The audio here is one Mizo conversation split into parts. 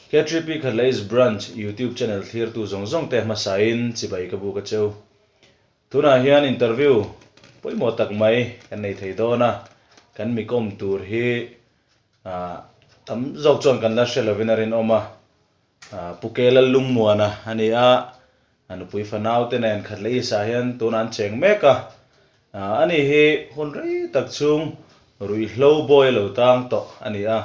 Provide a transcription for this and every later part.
K3P Khatla East Branch YouTube channel thlirtu zawng zawng te hmasain chibai ka buk a cheu. Tunah hian interview pawimawh tak mai kan nei thei dawn a, kan mi kawm tur hi tam zawk chuan kan la hre lovin a rinawm a. Pu Kelal Lungmuana a ni a, a nupui fanau te nen Khatla East ah hian tunah an cheng mek a. Ani hi hun rei tak chhung ruihhlo bawi a lo tang tawh a ni a,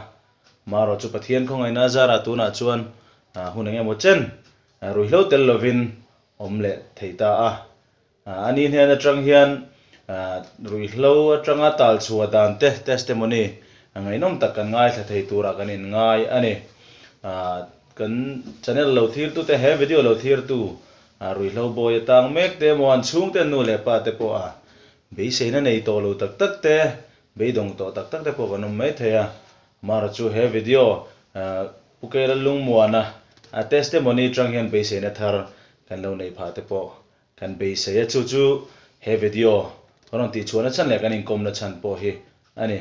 marawh chu Pathian khawngaihna a zarah tunah chuan hun eng emaw chen ruihhlo tel lovin awm leh thei ta a. A ni hnen atang hian ruihhlo atanga tal chhuah dan te, testimony, ngaihnawm tak kan ngaithla thei turah kan inngai a ni. Kan channel lo thirtute, he video lo thirtu ruihhlo bawi atang mek te emaw an chhungte nu leh pa te pawh a beiseina nei tawh lo tak tak te, beidawng tawh tak tak te pawh kan awm mai thei a. Amaherawhchu chu he video Pu Keila Lungmuana testimony atang hian beiseina thar kan lo neih phah te pawh kan beisei a, chu chu he video kan rawn tihchhuahna chhan leh kan inkawmna chhan pawh hi a ni.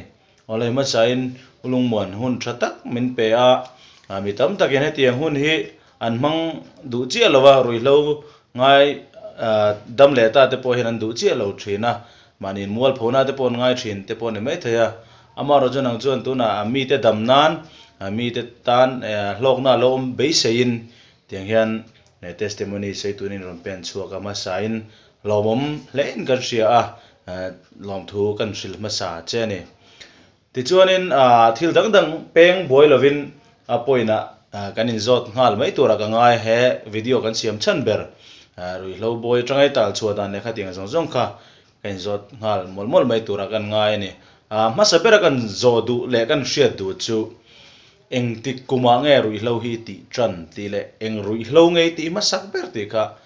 Awlai hmasain U Lungmuan hun tha tak min pe a, mi tam takin hetiang hun hi an hmang duh chiah lo a, ruihhlo ngai dam leh ta te pawh hian an duh chiah lo thin a, mahni inmualphona te pawh an ngai thin te pawh a ni maithei a. Amaherawhchu nang chuan tunah mite dam nan, mite tan hlawkna a lo awm beiseiin Tiang hian testimony sawi tunin rawn pen chhuak a hmasain lawmawm hlein kan hria a, lawmthu kan hrilh hmasa che a ni. Tichuanin thil dang dang peng buai lovin a point ah kan inzawt nghal mai turah ka ngai he video kan siam chhan ber ruihhlo bawi atanga i tal chhuah dan leh khatiang zawng zawng kha ka inzawt nghal mawlh mawlh mai turah kan ngai a ni. Hmasa bera kan zawh duh leh kan hriat duh chu Engtik kumah nge ruihhlo hi tih tan tih leh eng ruihhlo nge i tih hmasak ber tih kha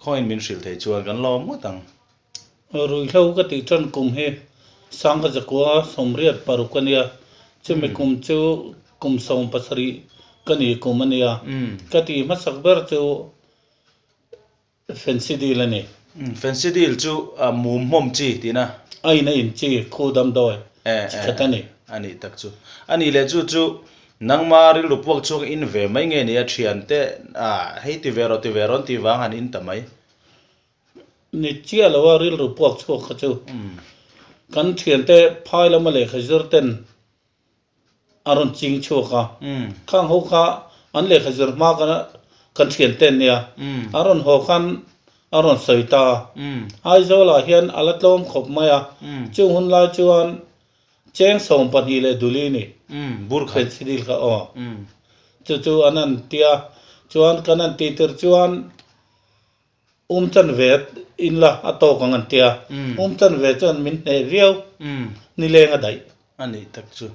khawiin min hrilh thei chuan kan lawm ngawt ang. Ruihhlo ka tih tan kum hi Sangha Zakua 86 a nia, chumi kum chu kum 17 ka ni kum a nia. Ka tih hmasak ber chu Fancy deal a ni. Fancy deal chu mum hmawm chi tihna. A in a in chi, khu damdawi chi khat a ni. A nih tak chu. A nih leh chu chu nangma rilru puak chhuak in ve mai nge ni a thiante hei ti ve rawh ti ve rawh an tih vang han in ta mai. Ni chiah lo a rilru puak chhuak kha chu kan thiante phai lama lehkha zir ten a rawn ching chhuak a, khang ho kha an lehkha zir hma kan kan thian te an nia, a rawn haw khan a rawn sawi ta a, Aizawl ah hian a la tlawm khawp mai a, chung hun lai chuan cheng 12 leh duli ni, fancy deal kha aw, chu chu an han ti a, chuan kan han tih tir chuan. Um chan ve in la a tawk ang an tia, um chan ve chuan min hneh viau nileng a daih. A nih tak chu.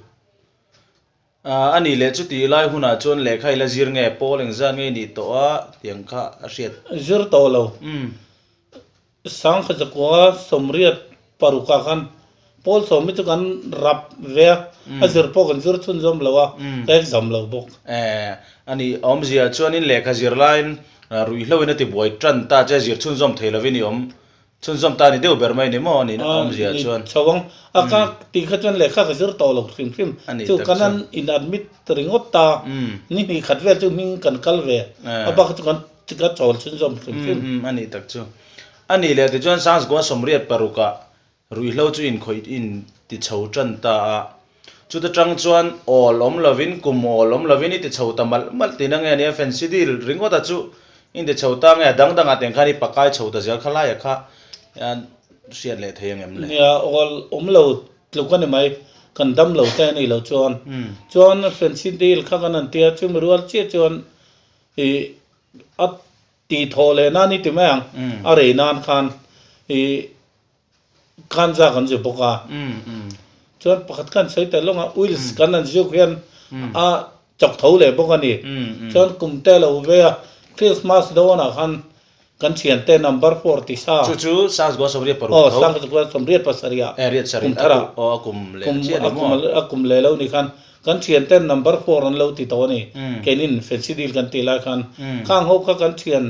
A nih leh chuti lai hunah chuan lehkha i la zir nge, pawl engzat nge i nih tawh a tiang kha a hriat. Zir tawh lo. Sangha zakua 86 ah khan Pawl sawm hi chu kan rap ve a, a zir pawh kan zir chhunzawm lo a, ka exam lo bawk. A nih awmzia chuanin lehkha zir laiin ruihhlo in a ti buai tan ta che, zir chhunzawm thei lovin i awm chhunzawm ta ni deuh ber mai ni maw a nih awmzia chuan. Ni chho ang, a ka tih kha chuan lehkha ka zir tawh lo hrim hrim, chu kan an in admit ringawt ta, ni hnih khat vel chu hming kan kal ve, a bak chu kan ka chawl chhunzawm hrim hrim. A nih tak chu. A nih leh tichuan Sangzgua 86 ah Ruihhlo chu inkhawih in ti chho tan ta a, chuta tang chuan awl awm lovin kum awl awm lovin i ti chho ta malh malh tihna nge nia fancy deal ringawt a chu in ti chho ta nge a dang dangah teng khan i pakai chho ta zel kha laia kha hriat leh thei ang em le? Nia awl awm lo tluk a ni mai, kan dam lo te a nih loh chuan. Chuan fancy deal kha kan han tia chumi rual chiah chuan i a tih thawh leh nan i ti mai ang, a rei nan khan i Ganja kan zir bawk a, chuan pakhat khan sawi tel lawng a, Wills kan han ziuk hian a chawk tho leh bawk a ni. Chuan kum te lo ve a, Christmas dawnah khan kan thiante number four ti sa. Chu chu Sangzgua 86 tho. Aw, Sangzgua 87 ah. Eh, riat sarih. Kum thar ah. Aw, a kum leh chiah a ni maw? A kum leh lo ni khan kan thiante number four an lo ti tawh a ni. Keinin fancy deal kan tih lai khan. Khang ho kha kan thian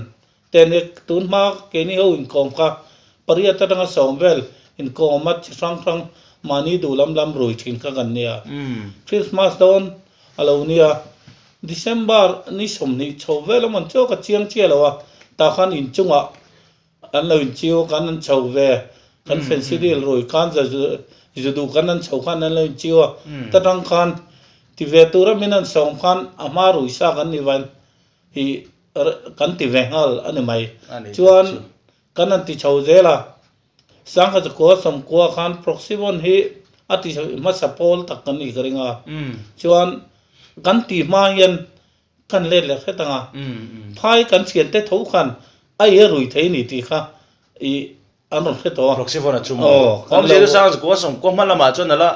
Tenek, tun hma keini ho inkawm kha pariat atanga sawm vel inkawm a chi hrang hrang mahni duh lam lam rui thin kha kan nia. Christmas dawn a lo nia. December ni 20 chho vel awm an chu ka chiang chiah lo a, tah khan inchungah an lo inchiu a, kan an chho ve, kan fancy deal rui khan za zu duh kan an chho khan an lo inchiu a, ta tang khan ti ve tura min an sawm khan a hma rui sa kan ni vain i kan ti ve nghal a ni mai. Chuan kan han ti chho zel a, Sangha zakua sawmkua khan Proxyvon hi a ti hmasa pawl tak kan nih ka ring a, chuan kan ti hma hian kan let leh hret ang a, phai kan thiante tho khan a i a rui thei ni tih kha i an rawn hre tawh a. Proxyvon a chum maw? Awmzia chu Sangha zakua sawmkua hma lamah chuan ala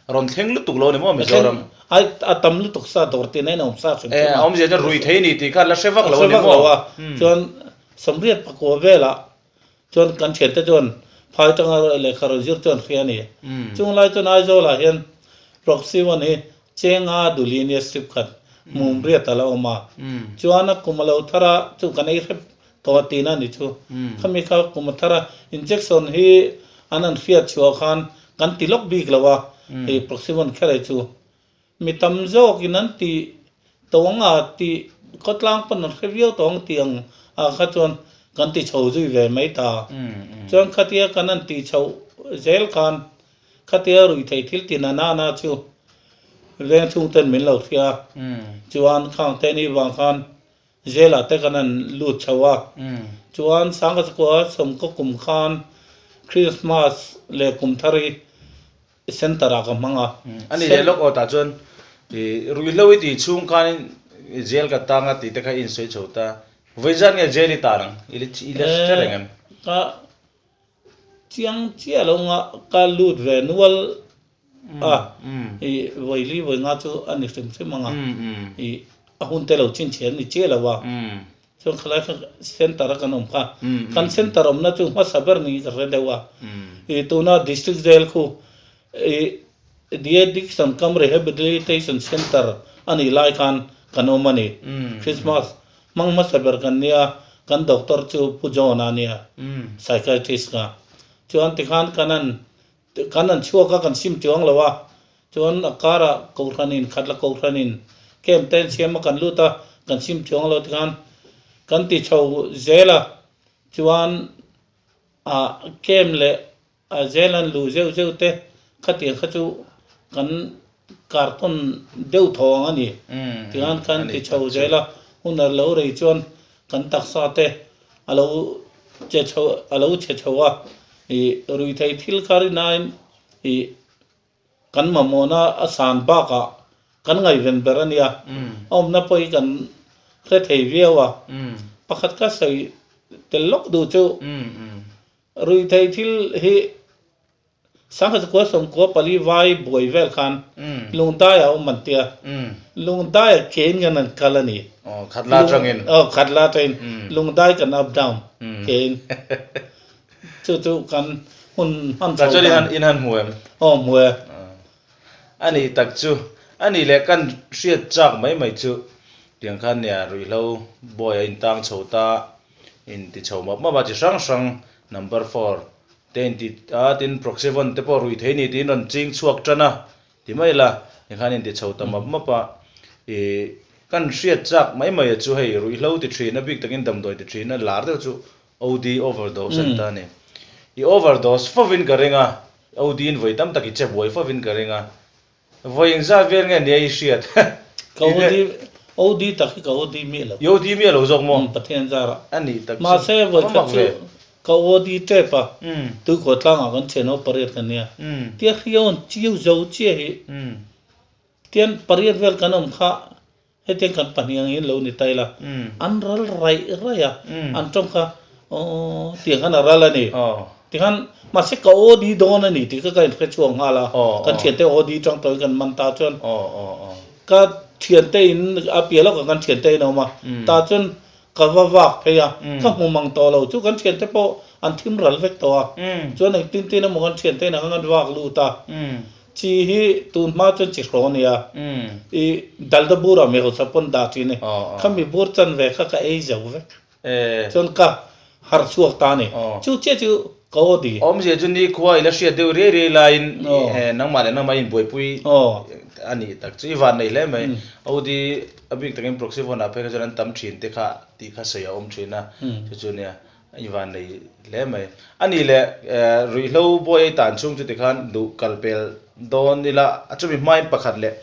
rawn thleng lutuk lo ni maw Mizoram? A tam lutuk sa dawr tin a inawm sa hrim hrim a. Awmzia chuan rui thei ni tih kha la hre vak lo a ni maw? Chuan 80 pakua velah Chuan kan thiante chuan phai tanga lehkha rawn zir chuan hria a ni. Chung lai chuan Aizawlah hian Proxy one hi Chenga Duli nia strip khat mum riat a la awm a. Chuan a kum a lo thar a, chu kan ei hrep tawh a tihna a ni chu. Khami kha kum a thar a, injection hi an han hriat chhuah khan kan ti lawk bik lo a, hei Proxy one kher hi chu. Mi tam zawkin an tih tawh ang a tih khawtlang pawn an hre viau tawh ang tih ang ah kha chuan kan ti chho zui ve mai ta. Chuan khatia kan han tih chhoh zel khan khatia ruihtheih thil ti na na na chu veng chhungten min lo hria chuan khang te ni vang khan Jail ah te kan han lut chho a, chuan Sangkachukua sawmkaw kum khan Christmas leh kum thar hi Center ah ka hmang a. A ni leh lawk aw tah chuan i ruihhlo i tih chhung khan jail ka tang a tih te kha i insawi chho ta. Vawi zat nge jail i tan ang? I la i la hre reng em? Ka chiang chiah lo nga ka lut ve nual a, i vawi li vawi nga chu a ni hrim hrim ang a, i a hun te lo chhinchhiah an ni chiah lo a. Chuan khalai kha center a kan awm kha, kan center awmna chu hmasa ber niin ka hre deuh a. I tuna district jail khu i The Addiction Cum Rehabilitation Centre a nih lai khan kan awm a ni. Christmas hmang hmasa ber kan nia, kan doctor chu Pu John a nia, psychiatrist kha. Chuan tikhan kan han Kan an chhuak a, kan sim chuang lo a, chuan a karah Kohhranin, Khatla Kohhranin camp te an siam a, kan lut a, kan sim chuang lo tikhan kan ti chho zel a, chuan ah camp leh a zel an luh zeuh zeuh te khatiang kha chu kan kartawn deuh thaw ang a ni tikhan kan ti chho zel a, hun a lo rei chuan kan taksa te a lo che chho a lo chhe chho a, ih ruihtheih thil kha rinain ih kan mamawhna a san bakah kan ngaihven ber a nia, a awmna pawh hi kan hre thei viau a, pakhat ka sawi tel lawk duh chu ruihtheih thil hi Sangha chu kua sawmkua pali vai buai vel khan Lungdaiah a awm an tia. Lungdaiah kein kan an kal a ni. Aw, Khatla atangin. Aw, Khatla atangin. Lungdai kan up down kein. Chu chu kan hun hman chho dan. Chuan in han hmu em? Aw, hmu e. A nih tak chu. A nih leh kan hriat chak mai mai chu tiang khan nia ruihhlo bawi a intang chho ta, inti chho map map a chi hrang hrang number four Te in ti a, tin Proxyvon te pawh rui thei ni tiin rawn ching chhuak tan a, ti mai la, tikhan in ti chho ta map map a, i kan hriat chak mai mai a chu hei ruihhlo ti thin a bik takin damdawi ti thin a lar deuh chu OD overdose an ta a ni. I overdose fovin ka ring a, OD in vawi tam tak i che buai fovin ka ring a, Vawi engzat vel nge nia i hriat? Ka OD, OD tak hi ka OD miah lo. I OD miah lo zawk maw? Umm, Pathian zarah. A nih tak chu. Mahse vawi khat chu ka OD tep a, tuikhuah tlangah kan thian ho pariat kan nia. Tia hriawn chiu zo chiah hi tian pariat vel kan awm kha Hetiang kan pahnih ang hian lo ni ta ila, an ral raih raih a, an tawng kha aww tiang khan a ral a ni. Tikhan mahse ka OD dawn a ni tih kha ka inhre chhuak nghal a, kan thiante OD tang tawhin kan man ta chuan ka thiante in a piah lawkah kan thiante in a awm a, tah chuan ka va vak phei a, ka hmu mang tawh lo chu kan thiante pawh an thim ral vek tawh a, chuan engtin tin emaw kan thiante in ang an vak lut a. Chi hi tun hma chuan chi hraw a nia. I dalda burah mi hausa pawn dah thin e. Khami bur chan ve kha ka ei zo vek. Chuan ka harh chhuak ta a ni. Chu chiah chu ka aw di. Awmzia chu nikhua i la hriat deuh riai riai laiin nangmah leh nangmah i inbuaipui A nih tak chu i van nei hle mai. OD a bik takin Proxyphone ah phei kha chuan an tam thin te kha tih kha sawi a awm thin a, chu chu nia i van nei hle mai. A nih leh ruihhlo buai ei tan chhung chu tikhan duh kal pel dawn ila a chumi hmain pakhat leh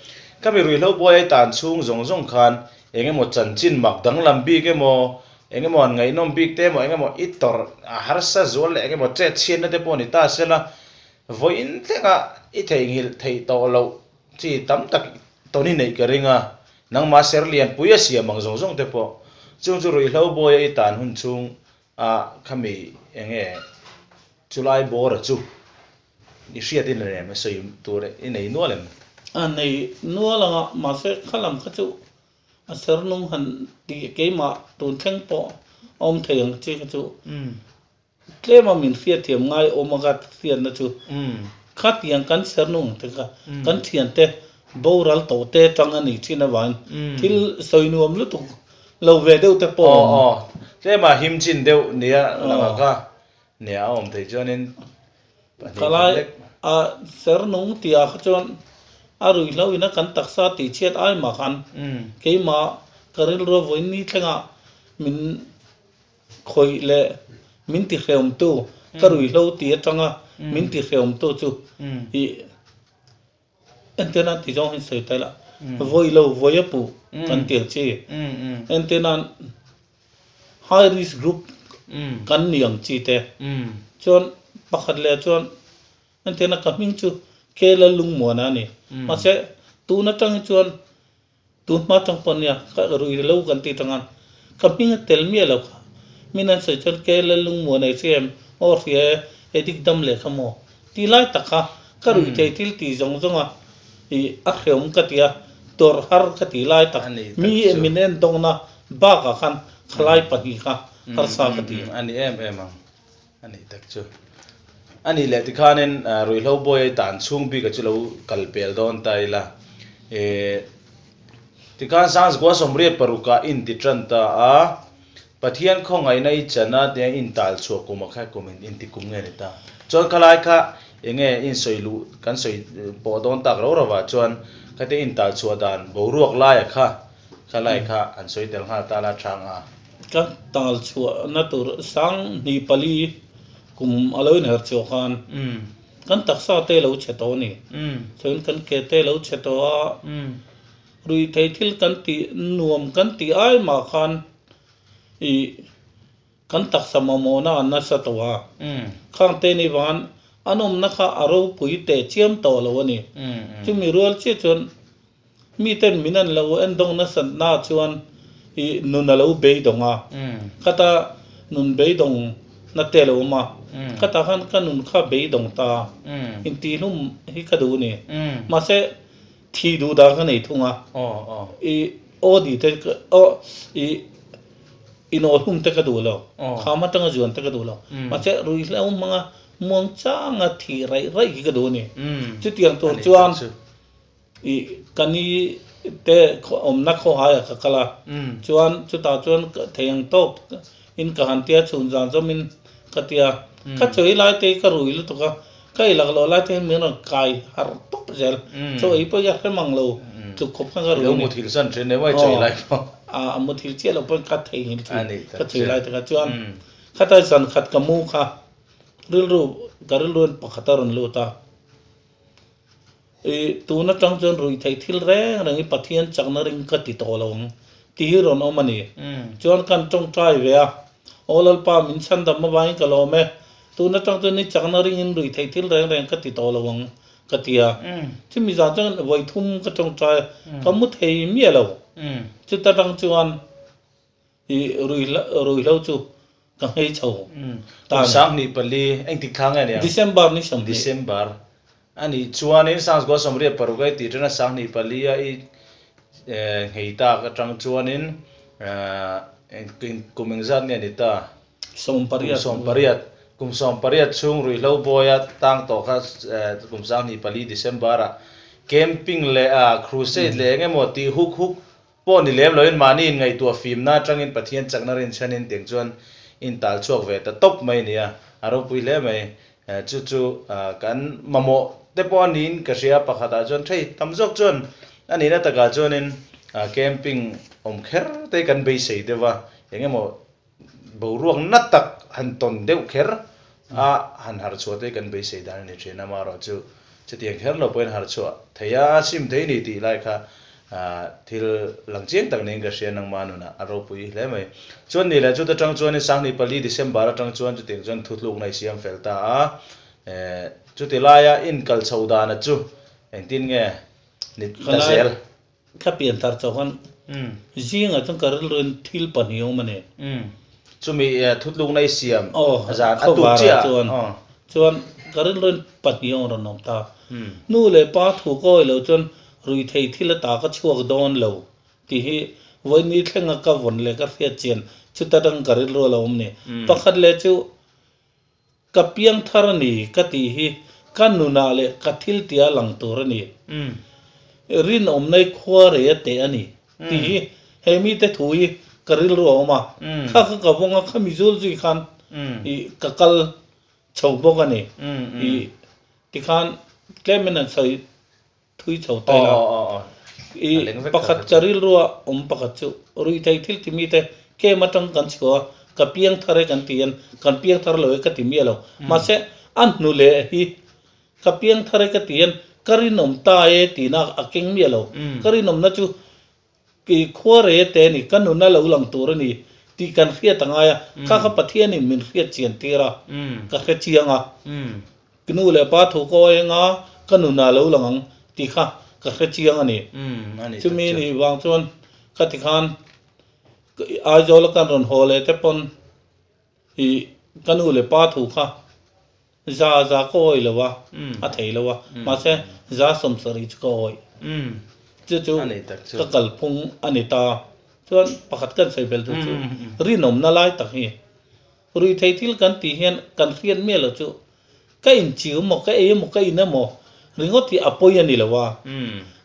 khami ruihhlo buai ei tan chhung zawng zawng khan eng emaw chanchin mak danglam bik emaw eng emaw an ngaihnawm bik te emaw eng emaw i tawrh a harsa zual leh eng emaw chet chhiatna te pawh ni ta sela Vawiin thlengah i theihnghilh theih tawh loh chi tam tak tawn i neih ka ring a, nangmah ser lianpui a siam ang zawng zawng te pawh. Chung chu ruihhlo bawi a i tan hun chhung a khami eng nge chulai bawra chu i hriat in rem a sawi tur i nei nual em? A nei nual ang a, mahse khalam kha chu a ser nung han tih keimah tun thleng pawh a awm thei ang chi kha chu. Tlema min hriatthiam ngai awm a ka hriatna chu khatiang kan ser nung te kha kan thiante boral tawh te tang a nih thin avangin thil sawi nuam lutuk lo ve deuh te pawh a awm. Aw tlema him chin deuh nia lang a kha nia a awm thei chuanin pahnih khat lek. A ser nung tihah kha chuan a ruihhlo ina kan taksa tihchhiat ai mah khan keimah ka rilru a vawiin ni thlengah min Khawih leh min ti hrehawmtu, ka ruihhlo ti atanga min ti hrehawmtu chu i entirnan ti zawng hian sawi ta ila, vawi lo vawi a puh kan ti ang chi. Entirnan high risk group kan ni ang chi te. Chuan pakhat leh chuan entirna ka hming chu Kela Lungmuana a ni. Mahse tun atang hi chuan Tun hma tang pawh nia, ka rui lo kan tih tang a, ka hming a tel miah lo kha. Min an sawi chuan ke la lungmuan ei hria em? Aw hria e, edik dam leh kha maw? Ti lai tak kha, ka rui thei thil tih zawng zawng a, ih a hreawm ka ti a, tawrh har ka ti lai tak, mi min en dawngna bakah khan khalai pahnih kha harsa ka ti. A ni em em ang. A nih tak chu. A nih leh tikhanin ruihhlo bawi a tan chhung bik a chu lo kal pel dawn ta ila. Ih tikhan Sangzgua sawmriat parukah in ti tan ta a, Pathian khawngaihna i chan a tia in tal chhuah kum a kha kum in inti kum nge ni ta. Chuan khalai kha enge in sawi luh kan sawi pawh dawn tak ro ro ah chuan khatia in tal chhuah dan boruak laia kha khalai kha an sawi tel nghal ta la chang a. Ka tal chhuahna tur 2004 kum a lo inher chhuah khan kan taksa te lo chhe tawh a ni. Chuan kan ke te lo chhe tawh a, ruihtheih thil kan tih nuam kan tih ai mah khan ih kan taksa mamawhna an nasa tawh a. Khang te ni vangin an awmna kha a ropui teh chiam tawh lo a ni. Chumi rual chiah chuan Miten min an lo en dawng nasat na chuan i nun a lo beidawng a, khata nun beidawng na te lo awm a, khata khan ka nun kha beidawng ta, intihlum hi ka duh a ni. Mahse thi duh dan ka nei thung a, i aw di te aw i inawhlum te ka duh lo, kham atanga zuan te ka duh lo, mahse ruihhlo hmanga muang changa thih raih raih hi ka duh a ni. Chutiang tur chuan. I ka ni te awmna khawhaiah ka kal a, chuan chutah chuan thei ang tawp in ka han tia chhun zan zawmin ka tia, ka chawi lai te hi ka rui lutuk a, ka ei laklawh lai te hian min rawn kai harh tawp zel, chaw ei pawh hi a hrem ang lo tluk khawp khan ka rui a ni. Lo muthilh san thin emaw i chawi lai pawh. A muthilh chiah lo pawhin ka theihnghilh thin ka chawi lai te kha, chuan khata zan khat ka mu kha rilru ka rilruin pakhat a rawn lut a. I tun atang chuan ruihtheih thil reng reng hi Pathian chakna ring ka ti tawh lo ang tih hi rawn awm a ni. Chuan kan tawngtai ve a, Aw Lalpa min chhandam avangin ka lawm e, tun atang chuan i chakna ringin ruihtheih thil reng reng ka ti tawh lo ang ka ti a. Chumi zan chuan vawi thum ka tawngtai a, ka mu thei miah lo. Chuta tang chuan I ruihhlo chu ka nghei chho ta a ni. Kum 2004, engtik thla nge nia? December ni 20. December a nih chuanin Sangzgua 96 a i tih ṭan a, 2004 a i nghei tak aṭang chuanin kum engzat nge ni ta? 18. Kum 18. Kum 18 chhung ruihhlo bawia tang tawh kha kum 2004 December-ah camping leh crusade leh eng emaw tih huk huk Pawh ni lem loin mahni inngaihtuah fimna atangin Pathian chakna rinchhanin tiang chuan in tal chhuak ve ta tawp mai nia, a ropui hle mai. Chu chu kan mamawh te pawh a niin ka hria pakhatah chuan thei tam zawk chuan a nihna takah chuanin camping awm kher te kan beisei deuh a, eng emaw boruak na tak han tawn deuh kher a han harh chhuah te kan beisei dan a ni thin a, amaherawhchu chutiang kher lo pawhin harh chhuah thei a, sim thei a ni tih lai kha thil lang chiang tak niin ka hria nangmah nunah a ropui hle mai. Chuan ni leh chuta tang chuanin 2004 December atang chuan chutiang chuan thutlukna i siam fel ta a, chuti laia inkal chho dana chu engtin nge ni ta zel? Ka pian tar chauh khan zingah chuan ka rilruin thil pahnih awm a ni. Chumi thutlukna i siam zan a tuk chiah ah. Chuan ka rilruin pahnih awm rawn awm ta. Nu leh pa thu ka awih loh chuan ruithei thil a ta ka chhuak dawn lo tih hi vawiin thlenga ka vawn leh ka hriat chian chuta tang ka rilru a lo awm ni. Pakhat leh chu Ka piangthar a ni ka tih hi ka nunah leh ka thil tia lang tur a ni. Rinawmnai khua rei a teh a ni tih hi he mite thu hi ka rilru a awm a. Kha kha ka vawng a, khami zul zui khan ih ka kal chho bawk a ni. Ih tikhan tlemin an sawi thui chho ta ila. I pakhat ka rilrua awm pakhat chu ruihtheih thil ti mite kem atang kan chhuah a, ka piang thar e kan ti hian kan piang thar lo e ka ti miah lo. Mahse a hnu leh hi ka piang thar e ka ti hian ka rinawm ta e tihna a keng miah lo. Ka rinawmna chu I khua rei te ni, ka nuna lo lang tur a ni tih kan hriat a ngai a, kha kha Pathianin min hriat chian tir a, ka hre chiang a, ka nu leh pa thu ka awi anga ka nuna lo lang ang tih kha ka hre chiang a ni. Chumi ni vang chuan ka ti khan Aizawl a kan rawn haw leh te pawn i ka nu leh pa thu kha Za za ka awih lo a, a thei lo a, mahse za 70 chu ka awih. Chu chu ka kalphung a ni ta. Chuan pakhat kan sawi belh duh chu rinawmna lai tak hi ruihtheih thil kan tih hian kan hriat miah lo chu ka inchiu emaw, ka ei emaw, ka in emaw ringawt hi a pawi a ni lo a.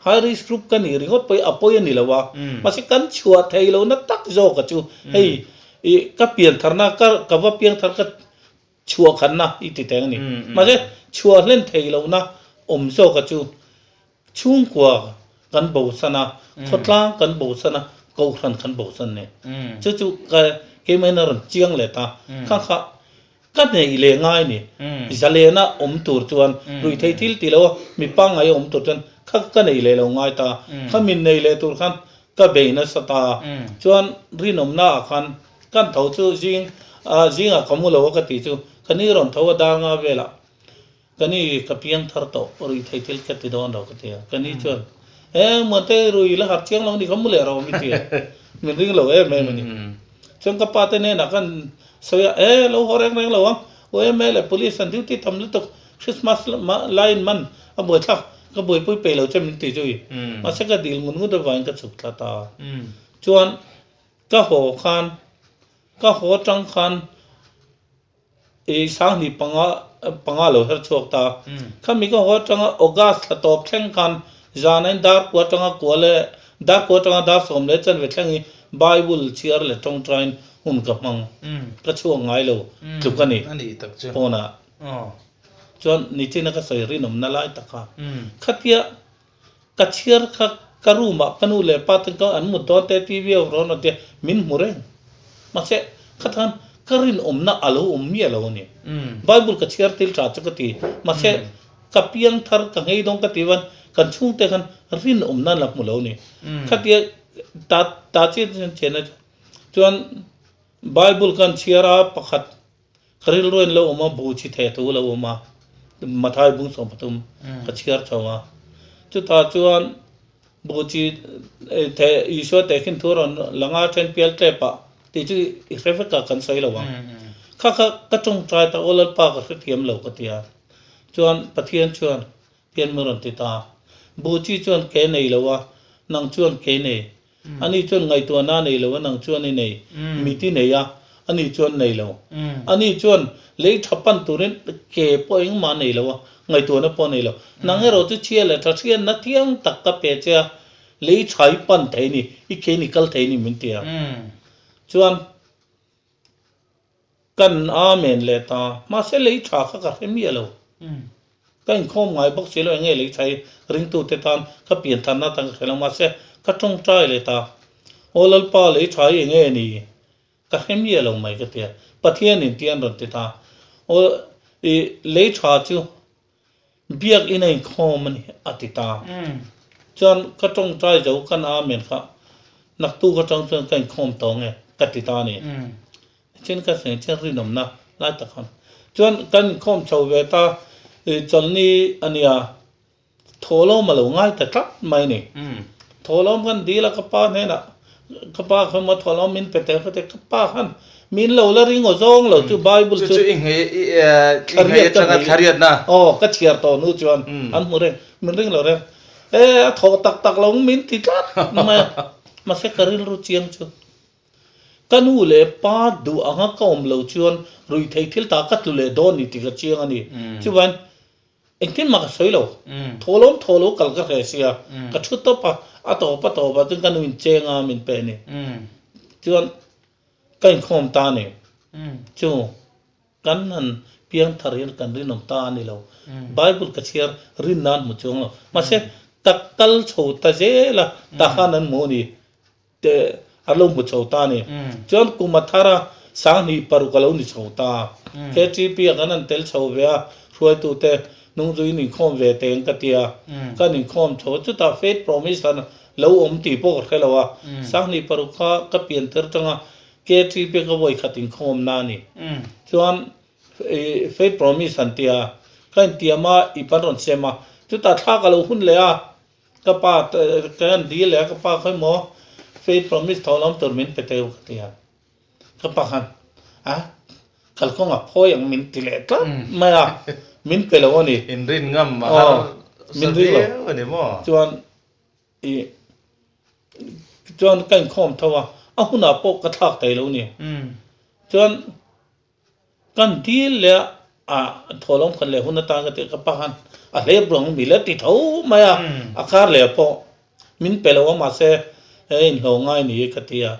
High risk group ka nih ringawt pawh hi a pawi a ni lo a. Mahse kan chhuah thei lohna tak zawk a chu hei ka piantharna ka va piangthar ka Chhuah khatna i ti teng a ni. Mahse, chhuah hlen theih lohna awm zawka chu chhungkua kan bosan a, khawtlang kan bosan a, kohhran kan bosan a ni. Chu chu ka keimahina rawn chiang leh ta. Kha kha ka neih leh ngai a ni. Zalena awm tur chuan ruihtheih thil ti lo a, mi pangngai awm tur chuan kha ka neih leh lo ngai ta. Kha min neih leh tur khan ka bei nasa ta. Chuan rinawmna ah khan Kan tho chu zing ah zingah ka mu lo a ka ti chu ka ni rawn tho a dar nga velah ka ni ka piang thar tawh rui thei thil ka ti dawn lo ka ti a ka ni chuan e Muante rui la harh chiang lo ni ka mu leh rawh mi ti a min ring lo em em a ni chuan ka pa te hnenah khan sawi a e lo haw reng reng lo ang u em e leh police an duty tam lutuk Christmas laiin man a buaithlak ka buaipui peih lo che min ti chu i mahse ka dil ngut ngut avangin ka chhuk thla ta chuan Ka haw khan, ka haw atang khan i 2005 panga lo her chhuak ta. Khami ka haw atanga August thla tawp thleng khan zanain dar kua atanga kua leh dar kua atanga dar sawm leh chanve thleng hi Bible chhiar leh tawngtain hun ka hmang. Ka chhuak ngai lo tluk a ni pawnah. Chuan nichina ka sawi rinawmna lai tak kha khatia Ka chhiar kha ka room ah ka nu leh pa ten ka an mut dawn te TV a rawn rawn tia min hmu reng. Mahse khathan ka rinawmna a lo awm miah lo a ni. Bible ka chhiar thil tha chu ka ti. Mahse ka piang thar ka nghei dawn ka ti van kan chhungte khan rinawmna an la hmu lo a ni. Khatia ta ta chiah chuan chena chuan Bible kan chhiar a pakhat Ka rilru in lo awm a, bu chi theh thu lo awm a, Mathai bung 13 ka chhiar chho a. Chutah chuan bu chi theh Isua tehkhin thu rawn lang a, then pial tlep ah tih chu i hre vek a, kan sawi lo ang. Kha kha ka tawngtai ta, Aw Lalpa ka hrethiam lo ka ti a. Chuan Pathian chuan hian min rawn ti ta. Bu chi chuan ke nei lo a, nang chuan ke nei. Ani chuan ngaihtuahna a nei lo a, nang chuan i nei. Mit i nei a, ani chuan nei lo. Ani chuan lei tha pan turin ke pawh engmah a nei lo a, ngaihtuahna pawh a nei lo. Nang erawh chu chhia leh tha hriatna thiang tak ka pe che a, lei tha i pan thei ni, i ke in i kal thei ni min ti a. Chuan kan Amen leh ta, mahse lei tha kha ka hre miah lo. Ka inkhawm ngai bawk si lo eng nge lei tha hi ringtute tan ka pian tharna atan ka hre lo mahse ka tawngtai leh ta. Aw Lalpa lei tha hi eng nge ni? Ka hre miah lo mai ka ti a. Pathianin tih an rawn ti ta. Aw i lei tha chu Biakinn a inkhawm a ni a ti ta. Chuan ka tawngtai zo kan Amen kha naktuk atang chuan ka inkhawm tawh nge ka ti ta a ni. Nichin ka sawi chian rinawmna lai tak khan chuan kan inkhawm chho ve ta i chawlhni a nia thawhlawm a lo ngai ta tlat mai a ni. Thawhlawm kan dil a ka pa hnenah ka pa khan maw thawhlawm min pe tel ka ti a ka pa khan min lo la ring aw zawng lo chu Bible chu Chu chu i nghei i i nghei atanga thlariatna. Aw ka chhiar tawh hnu chuan an hmu reng min ring lo reng e a thawh tak tak lo min ti tlat mai a mahse ka rilru chiang chu Ka nu leh pa duh anga ka awm lo chuan ruihtheih thil ta ka tlu leh dawn ni tih ka chiang a ni. Chuvain engtin mah ka sawi lo. Thawhlawm thaw lo kal ka hre sia, ka thu tawp a, a tawp a tawp ah chuan ka nu in cheng a min pe a ni. Chuan ka inkhawm ta a ni. Chu. Kan han piang thar hian kan rinawm ta a ni lo. Bible ka chhiar rin nan hmu chuang lo. Mahse, ka kal chho ta zel a, tah khan an hmu a ni. Te a lo hmu chho ta a ni. Chuan kum a thar a, 2006 a lo ni chho ta. KTP ah kan han tel chho ve a, hruaitute hnungzuiin inkhawm ve teng ka ti a. Kan inkhawm chho a, chutah Faith Promise an lo awm tih pawh ka hre lo a. 2006 kha ka pian tir tanga KTP ka vawi khat inkhawm na a ni. Chuan i Faith Promise an tia, ka intiam a, i pan rawn sem a. Chutah thla ka lo hun leh a, ka pa ka han dil leh a, ka pa khawi maw Faith Promise tho lawm tur min pe teu ka ti a. Ka pa khan a kalkawng a phawi ang min ti leh tlat mai a, min pe lo a ni. Inrin ngam a har sa viau a ni maw? Chuan I chuan ka inkhawm tho a, a hunah pawh ka thlak thei lo ni. Chuan kan dil leh a thawhlawm khat leh hun atan ka tih ka pa khan a hlep rang mi le ti tho mai a, a kar leh pawh min pe lo a mahse he inhlo ngai ni ka ti a,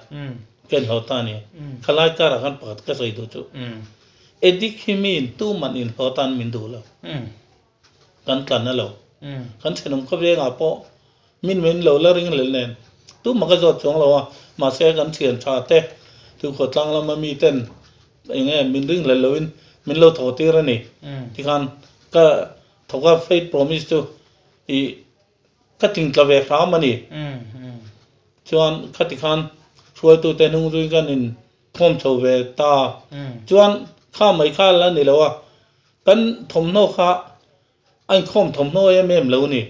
ka inhlo ta a ni. Khalai karah khan pakhat ka sawi duh chu Edik hi miin tuman inhlo atan min duh lo. Kan tlan a lo. Kan thenawm khawvengah pawh min min lo la ring lel nen tumah ka zawt chuang lo a, mahse kan thian tha te tuikhuah tlang lama mi ten eng nge min ring lel loin min lo thaw tir a ni. Tikhan ka thawk a faith promise chu ih ka tingtla ve hram a ni. Chuan khati khan hruaitute hnung zui kan in khawm chho ve ta. Chuan kha mai kha la ni lo a, Kan thawmhnaw kha a inkhawm thawmhnaw em em lo ni.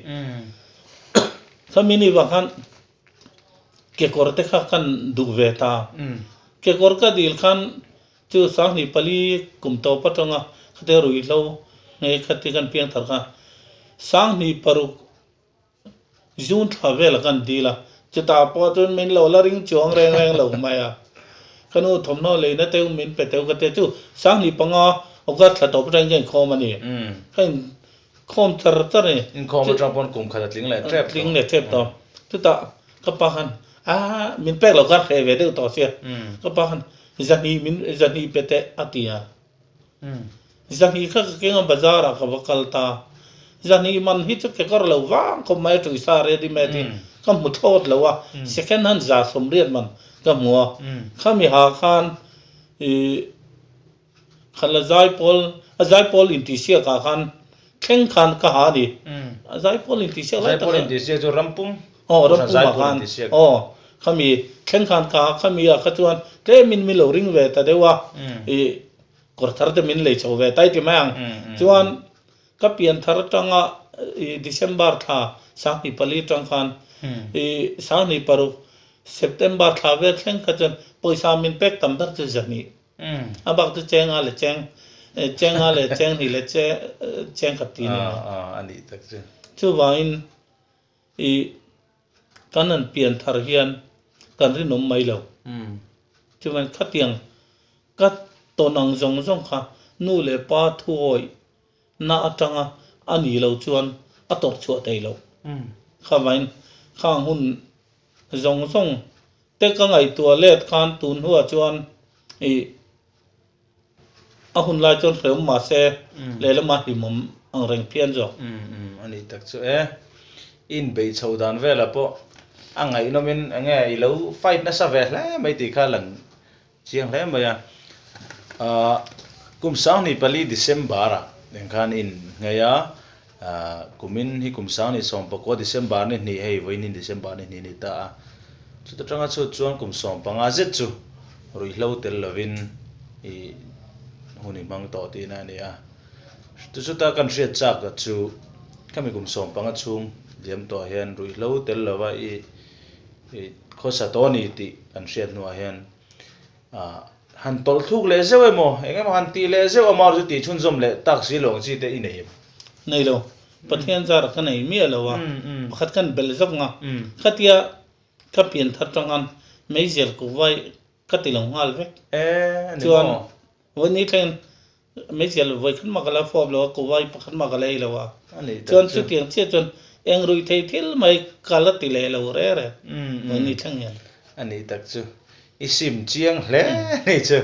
Khami ni vang khan kekawr te kha kan duh ve ta. Kekawr ka dil khan chu 2004 kum tawp atanga khate ruihhlo nge khati kan piang thar kha 2006 June thla velah kan dil a, chutah pawh chuan min lo la ring chuang reng reng lo mai a. Ka nu thawmhnaw leina teuh min pe teuh ka tia chu 2005 August thla tawp atangin ka inkhawm a ni. Ka inkhawm char char a ni. Inkhawm atang pawn kum khat a tling leh tep tawh. Tling leh tep tawh. Chutah ka pa khan a min pek lo khan hreh ve deuh tawh sia. Ka pa khan zahnih min zahnih pe teh a ti a. Zahnih kha ka keng a bazar ah ka va kal ta. Zahnih man hi chu kekawr lo vang khawp mai a tuisa ready made hi ka hmu thlawt lo a, second hand 180 man ka hmu a. Khami ha khan ih khan la zaipawl a zaipawl intihsiak ah khan thleng khan ka ha a ni. A zaipawl intihsiak lai tak Zaipawl intihsiak chu rampum Aw rampum ah khan aw khami thleng khan ka ha khami ah kha chuan tlem in min lo ring ve ta deuh a ih kawr thar te min lei chho ve ta i ti mai ang chuan ka pian thar atanga ih December thla 2004 atang khan ih 2006 September thla vel thleng kha chuan pawisa min pek tam ber chu zahnih a bak chu cheng a leh cheng cheng a leh cheng hnih leh cheng khat tih a ni chuvangin I kan han pian thar hian kan rinawm mai lo. Chuan khatiang ka tawn ang zawng zawng kha nu leh pa thuawih na atanga a nih lo chuan a tawrh chhuah thei lo. Khavain khang hun zawng zawng te ka ngaihtuah let khan tun hnuah chuan i a hun lai chuan hrehawm mahse lehlamah hlimawm. ang reng phian zawk. Umm umm a nih tak chu e. I inbeih chho dan velah pawh a ngaihnawmin enge i lo fight nasa ve hle mai tih kha lang chiang hle mai a. Ahh kum 24 December ah eng khan i innghei a, ahh kumin hi kum 2019 December ni hnih hei vawiin December ni hnih a ni ta a. Chuta tanga chhut chuan kum 15 zet chu ruihhlo tel lovin i hun i hmang tawh tihna a ni a. Chu chuta kan hriat chak chu khami kum 15 chhung liam tawh hian ruihhlo tel lova i khawsa tawh a ni tih kan hriat hnuah hian ah han tawlh thluk leh zeuh emaw eng emaw han tih leh zeuh amaw chu tih chhunzawm leh tak si lo ang chi te i nei em? Nei lo. Pathian zar ka nei miah lo a, pakhat kan belh zawk nga. Khatia ka pian thar tangan meizial kuhvai ka ti lo nghal vek. Chuan vawi thlengin meizial vawi khat mah ka la fawp lo a, kuhvai pakhat mah ka la ei lo a. Chuan chutiang chiah chuan eng ruih thei thil mai ka la ti leh lo re re vawi ni thleng hian. A nih tak chu i sim chiang hle ni chu.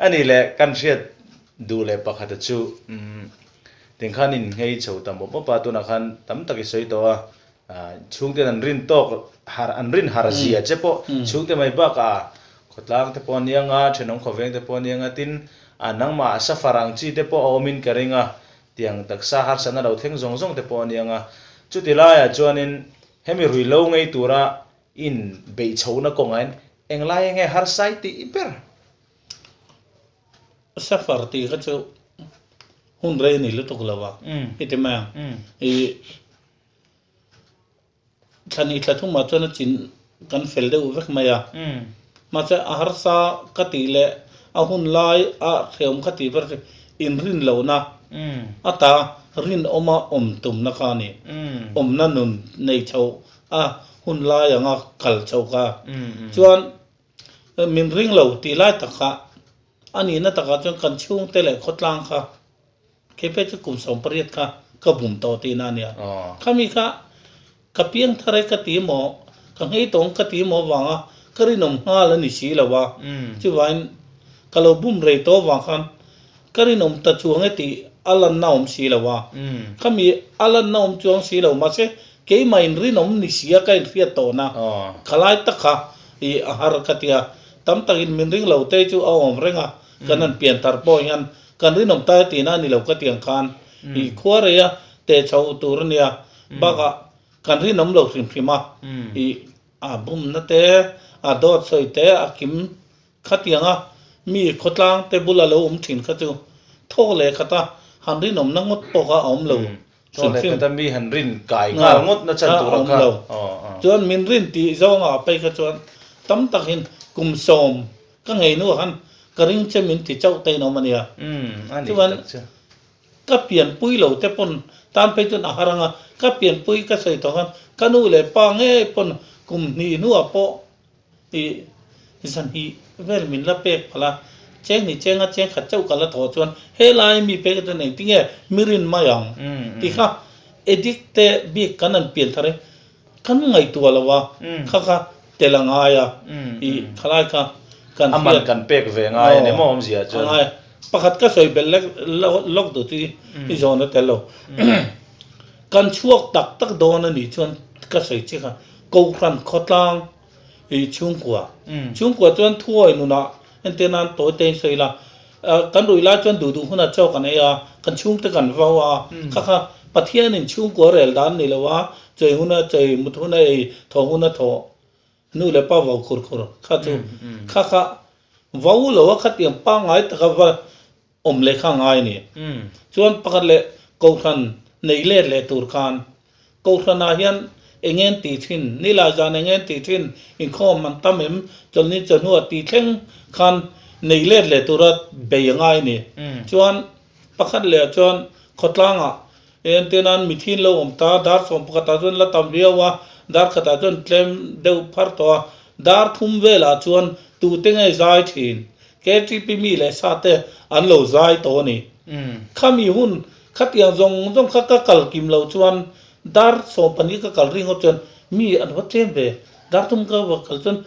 A nih leh kan hriat duh leh pakhata chu Ting khan in nghei chho ta mawp mawp a, tunah khan tam tak i sawi tawh a, chhungten an rin tawk har an rin har zia che pawh chhungte mai bakah khawtlang te pawh a nia nga, thenawm khawveng te pawh a nia nga, tin a nangmah safar ang chi te pawh a awmin ka ring a, tiang taksa harsatna lo thleng zawng zawng te pawh a nia nga. Chuti laiah chuanin hemi ruihlo ngei tura in beih chhohna kawngah hian englai enge harsai tih ber? Safar tih kha chu hun rei a ni lutuk lo a, i ti mai ang. I thla hnih thla thumah chuan a chin kan fel deuh vek mai a. Mahse a harsa ka tih leh a hun lai a hrehawm ka tih ber chu inrin lohna a ta rinawma awm tumna kha a ni. Awmna nun nei chho a hun lai anga kal chho kha. Chuan Min ring lo tih lai tak kha a nihna takah chuan kan chhungte leh khawtlang kha kei phei chu kum 18 kha ka bum tawh tihna a nia. Khami kha ka piang thar e ka ti maw, ka nghei tawng ka ti maw vanga ka rinawm nghal a ni si lo a. Chuvangin ka lo bum rei tawh vang khan ka rinawm ta chuang e tih a lanna awm si lo a. Khami a lanna awm chuang si lo mahse Keimah in rinawm ni sia ka inhriat tawhna khalai tak kha i a har ka tia. Tam takin min ring lo te chu a awm reng a, kan han pian tar pawh hian kan rinawm ta e tihna a ni lo ka ti ang khan i khua rei a teh chho tur a nia. Bakah kan rinawm lo hrim hrim a, i a bumna te, a dawt sawi te a kim Khatianga mi khawtlang te bula lo awm thin kha chu thawk leh khata han rinawmna ngawt pawh kha a awm lo hrim hrim. Thawk leh khata mi han rin kai nghal ngawt na chan tur a kha awm lo. Chuan min rin tih zawngah phei kha chuan tam takin kum 10 ka ngei hnuah khan ka ring che min ti chauh te in awm a nia. Chuan ka pianpui lo te pawn tan phei chuan a har ang a, ka pianpui ka sawi tawh khan ka nu leh pa ngei pawn kum hnih hnuah pawh I zahnih vel min la pek palh a, cheng ni chenga cheng khat chauh ka la thawh chuan helai mi pek chuan engtinge mi rin mai ang tih kha addict te bik kan han pian thar hi kan ngaihtuah lo a, kha kha tel a ngai a, i khalai kha kan hriat. A man kan pek ve ngai a ni maw awmzia chuan. A ngai a, pakhat ka sawi belh lek lawk duh chu i zawn a tel lo. Kan chhuak tak tak dawn a nih chuan ka sawi chiah kha Kohhran khawtlang i chhungkua. Chhungkua chuan thuawi nunah entir nan tawi te in sawi ila, kan ruih lai chuan duh duh hunah chaw kan ei a, kan chhungte kan vau a, kha kha Pathianin chhungkua rel dan ni lo a, chei huna chei, mut huna ei, thaw huna thaw, nu leh pa vau khur khur kha chu kha kha vau lo a khatiang pangngai taka va awm leh kha ngai a ni. Chuan pakhat leh Kohhran nei let leh tur khan Kohhranah hian eng nge an tih thin, nilai zan eng nge an tih thin, inkhawm an tam em, chawlhni chawhnuah tih thleng khan nei let leh tura bei a ngai a ni. Chuan pakhat leh ah chuan khawtlangah entir nan mithin lo awm ta, dar 11 ah chuan la tam viau a, dar khatah chuan tlem deuh phar tawh a, dar thum velah chuan tute nge zai thin, KTP mi leh sa te an lo zai tawh a ni. Khami hun Khatiang zawng zawng kha ka kal kim lo chuan dar 12 ka kal ringawt chuan mi an va tlem ve, dar thum ka va kal chuan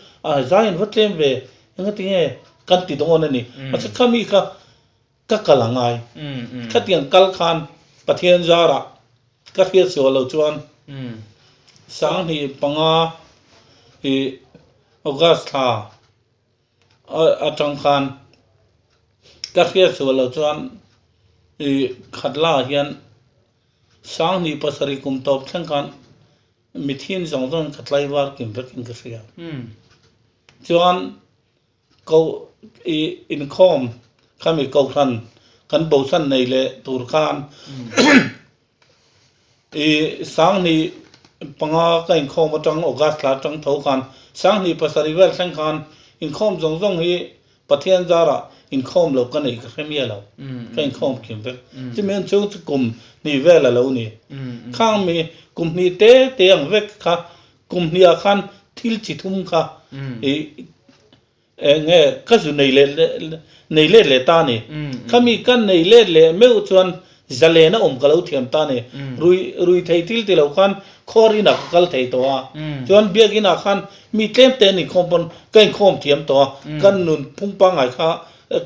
zai an va tlem ve, enga tinge kan ti dawn a ni. Mahse khami kha Ka kal a ngai. Khatiang kal khan Pathian zarah ka hriat sual lo chuan 2005 i August thla atang khan ka hriat sual lo chuan i Khatla hian 2007 kum tawp thleng khan mithin zawng zawngin ka tlaivar kim vekin ka hria. Chuan Ko i inkhawm khami kohhran kan bosan nei leh tur khan i 2005 ka inkhawm atang August thla atang tho khan 2007 vel thleng khan inkhawm zawng zawng hi Pathian zarah inkhawm lo ka nei ka hre miah lo ka inkhawm kim vek. Chumi hun chhung chu kum hnih vel a lo ni. Khang mi kum hnih te te ang vek kha Kum hniah khan thil chi thum kha i eng nge ka zu nei leh nei let leh ta ni. Khami ka nei let leh meuh chuan zalen a awm ka lo thiam ta ni. Rui rui thei thil ti lo khan khaw rinah ka kal thei tawh a. Chuan biakinah khan mi tlem te an inkhawm pawn ka inkhawm thiam tawh a. Ka nun phung pangngai kha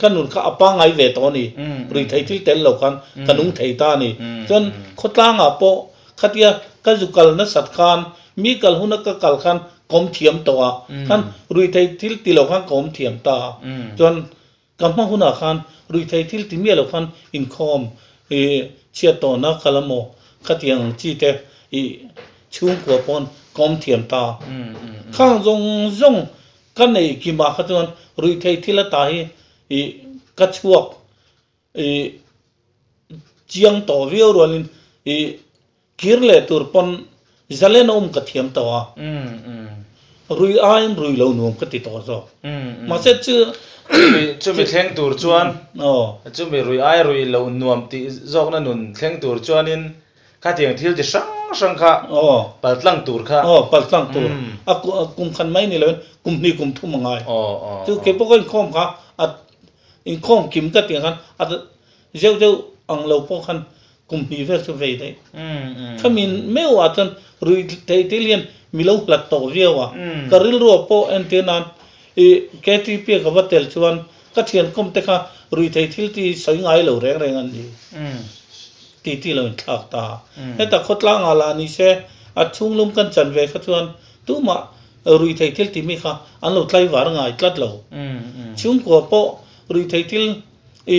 ka nun kha a pangngai ve tawh a ni. Rui thei thil tel lo khan ka nung thei ta a ni. Chuan khawtlangah pawh Khatia ka zu kal nasat khan mi kal huna ka kal khan ka awm thiam tawh a, khan ruihtheih thil ti lo khan ka awm thiam ta a, chuan ka hma hunah khan ruihtheih thil ti miah lo khan inkhawm i chhiat tawhna kal a maw khatiang ang chi te i chhungkua pawn ka awm thiam ta a. Khang zawng zawng ka nei kimah kha chuan ruihtheih thil ata hi i ka chhuak I chiang tawh viau rualin i kir leh tur pawn zalen a awm ka thiam tawh a, rui aiin rui lo nuam ka ti tawh zawk. Mahse chu Chumi thleng tur chuan, chumi rui ai rui lo nuam tih zawkna nun thleng tur chuanin khatiang thil chi hrang hrang kha paltlang tur kha. Aw, paltlang tur. A kum khan mai ni loin kum hnih kum thum a ngai. Chu keipawh ka inkhawm kha a Inkhawm kim ka tih khan a zeuh deuh ang lo pawh khan kum hnih vel chu vei daih. Khami meuh ah chuan rui theih thil hian mi lo hlat tawh viau a. Ka rilru ah pawh entir nan i KTP a ka va tel chuan ka thiankawm te kha rui theih thil ti sawi ngai lo reng reng an ni ti ti lo inthlak ta. Heta khawtlang ah lah ni se a chhunglum kan chan ve kha chuan tumah Ruihtheih thil timi kha an lo tlaivar ngai tlat lo. Chhungkua pawh ruihtheih thil i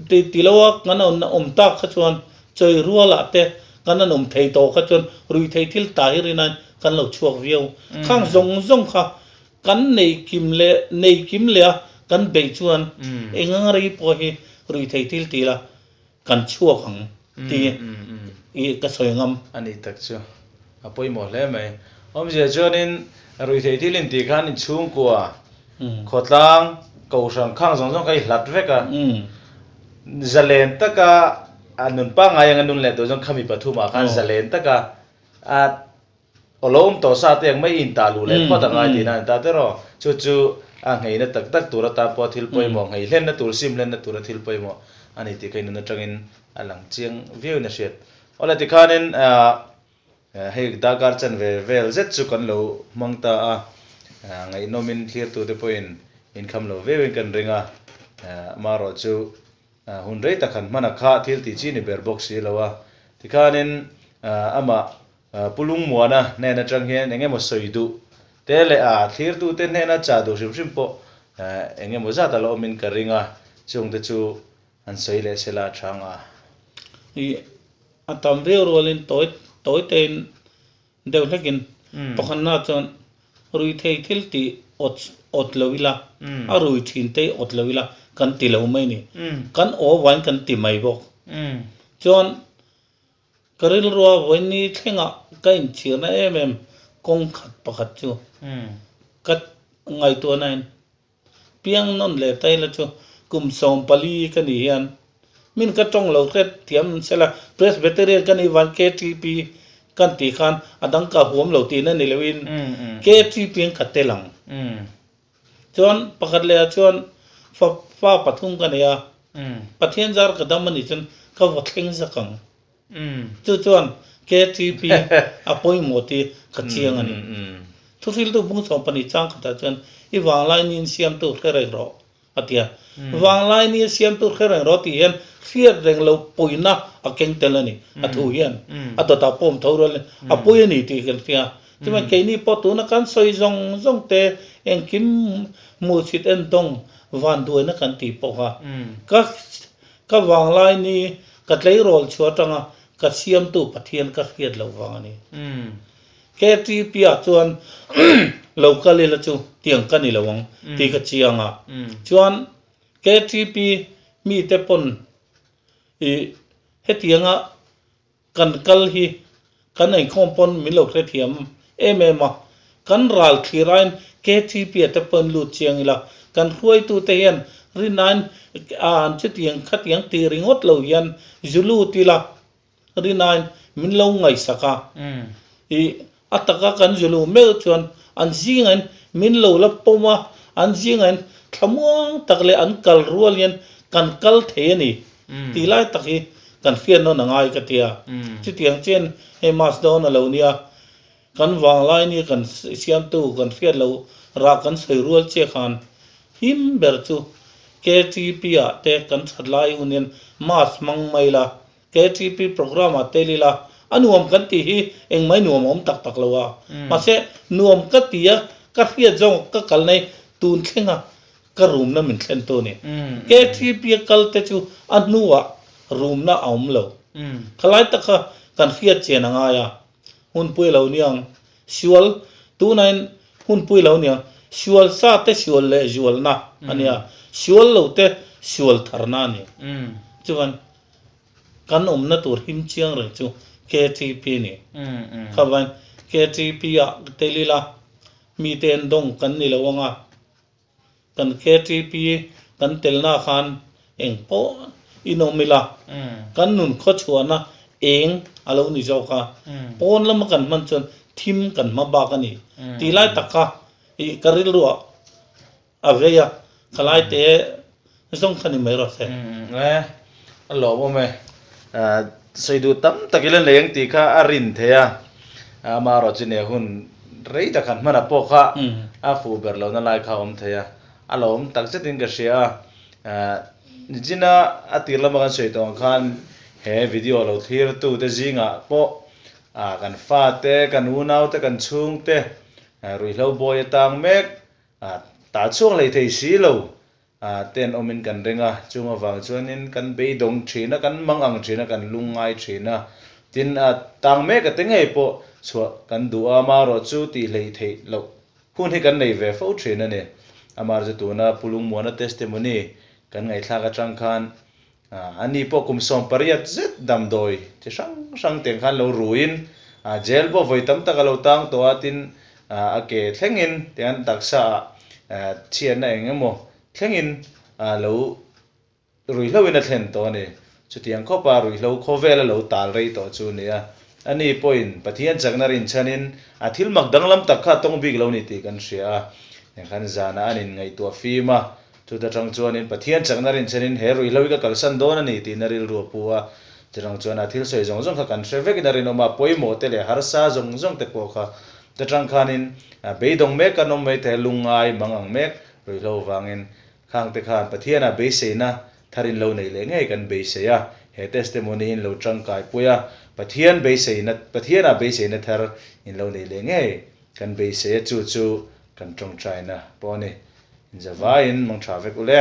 ti ti lo a kan awm tak kha chuan chawi rualah te kan an awm thei tawh kha chuan ruihtheih thil ta hi rinain kan lo chhuak viau. Khang zawng zawng kha kan nei kim leh nei kim leh a kan beih chuan eng anga rei pawh hi ruihtheih thil ti la kan chhuak ang ti i ka sawi ngam. A nih tak chu a pawimawh hle mai. Awmzia chuanin ruihtheih thil intih khan inchhungkua, khawtlang, kohhran khang zawng zawng kha i hlat vek a. Zalen taka a nun pangngai anga nun leh tur chuan khami pathumah khan zalen taka a Aw lo awm tawh sa te ang mai i intah luh leh phawt angai tihna a ni ta tiraw? Chu chu a ngheina tak tak tur atan pawh thil pawimawh, nghei hlenna tur, sim hlenna tura thil pawimawh a ni tih kha inun atangin a lang chiang viauin a hriat. Aw le tikhanin hei darkar chanve vel zet chu kan lo hmang ta a, ngaihnawmin thlirtute pawhin inkham lo viauin kan ring a, amaherawh chu hun rei tak han hman a kha thil tih chi ni ber bawk si lo a, tikhanin amah Pu Lungmuana hnen atang hian eng emaw sawi duh te leh a thlirtute hnena chah duh hrim hrim pawh eng emaw zat a la awmin ka ring a, chungte chu an sawi leh sela a tha ang a. I a tam viau rualin tawi tawi tein deuh hlekin pakhatna chuan ruithei thil tih awt awt lo ila, a rui thin te awt lo ila kan ti lo mai ni. Kan aw vain kan ti mai bawk. Chuan Ka rilrua vawiin thlengah ka inchhirna em em kawng khat pakhat chu ka ngaihtuahnain piang nawn leh ta ila chu kum 14 ka nih hian min ka tawng lo hret thiam sela Presbyterian ka nih vang KTP kan tih khan a dang ka huam lo tihna ni loin KTP an ka tel ang. Chuan pakhat leh ah chuan fa fa pathum ka nei a, Pathian zar ka dam a nih chuan ka va thleng zak ang. Chu chuan KTP a pawimawh tih ka chiang a ni. Thuhriltu bung 12 chang khatah chuan i vanglai niin siamtu hre reng rawh a ti a. Vanglai nia siam tur hre reng rawh tih hian hriat reng lo pawina a keng tel a ni. A thu hian a dawtah pawm tho rual in a pawi a ni tih kan hria. Chuvang keini pawh tuna kan sawi zawng zawng te engkim hmuhchhit endawng vanduaina kan tih pawh kha ka ka vanglai ni ka tleirawl chhuah atanga ka siamtu Pathian ka hriat loh vang a ni. KTP ah chuan lo kal ila chu tiang ka ni lo ang tih ka chiang a. Chuan KTP mite pawn ih hetianga kan kal hi kan inkhawm pawn min lo hrethiam em em a. Kan ral thlir aiin KTP ah te pawn lut chiang ila kan hruaitute hian rinain an chutiang khatiang tih ringawt lo hian zu lut ila Rinain min lo ngaihsak a, i a taka kan zulu meuh chuan an zingain min lo la pawm a, an zingain thlamuang tak leh an kal rual hian kan kal thei a ni tih lai tak hi kan hriat nawn a ngai ka ti a. Chutiang chian hei Mas dawn a lo nia, kan vanglai nia kan siamtu kan hriat loh rah kan sawi rual chiah khan him ber chu KTP ah te kan that lai hun hian Mas hmang mai la, KTP programme ah tel ila a nuam kan tih hi engmai nuam a awm tak tak lo a. Mahse nuam ka ti a, ka hriat zawng ka kal nei tun thleng a ka room na min thlen tu a ni. KTP a kal te chu a hnuah room na a awm lo. Khalai tak kha kan hriat chian a ngai a, hunpui lo niang sual tunain hunpui lo niang sual sa te sual leh zualna a nia, sual lo te sual tharna a ni. Chuan Kan awmna tur him chiang reng chu KTP a ni. Khavan KTP ah tel ila mite an dawng kan ni lo anga, kan KTP kan telna khan eng pawh in awm ila kan nun khawchhuahna eng a lo ni zawk a, pawn lama kan hman chuan thim kan hma bak a ni tih lai tak kha ih ka rilruah A vei a, khalai te zawng kha ni mai rawh se. E, a lawmawm e. Sawi duh tam tak ila nei ang tih kha a rin thei a, amaherawh chu nia hun rei tak han hman ah pawh kha a fuh ber lohna lai kha a awm thei a, a lawmawm tak zetin ka hria a. Nichina a tir lama kan sawi tawh ang khan he video lo thlirtute zingah pawh kan fate, kan unaute, kan chhungte ruihhlo bawi atang mek A ta chhuak hlei thei si lo a te an awmin kan ring a, chung avang chuanin kan beidawng thin a, kan mang ang thin a, kan lungngai thin a. Tin, a tang mek a te ngei pawh chhuah kan duh a, amaherawh chu tih hlei theih loh hun hi kan nei ve fo thin a ni. Amaherawh chu tuna Pu Lungmuana testimony kan ngaihthlak atang khan Ani pawh kum 18 zet damdawi chi hrang hrang tiang khan lo ruin jail pawh vawi tam tak a lo tang tawh a, tin a ke thlengin tiang taksa ah chhiatna eng emaw thlengin lo ruihhloin a thlen tawh a ni. Chutiang khawpa ruihhlo khawvel a lo tal rei tawh chu a ni a. Ani pawhin Pathian chakna rinchhanin a thil mak danglam tak kha a tawng bik lo ni tih kan hria a. Tiang khan zanah an inngaihtuah fim a, Chuta tang chuanin Pathian chakna rinchhanin he ruihhlo hi ka kalsan dawn a ni tiin a rilru a pu a. Chutang chuan a thil sawi zawng zawng kha kan hre vekin a rinawm a, pawimawh te leh harsa zawng zawng te pawh kha ta tang khanin beidawng mek kan awm mai thei a, lungngai mang ang mek ruihhlo vangin khang te khan Pathianah beiseina thar in lo neih leh ngei kan beisei a, he testimony hi in lo tangkai pui a, Pathian beiseina Pathianah beiseina thar in lo neih leh ngei kan beisei a, chu chu kan tawngtaina pawh a ni. Inzavaiin mangtha vek u le.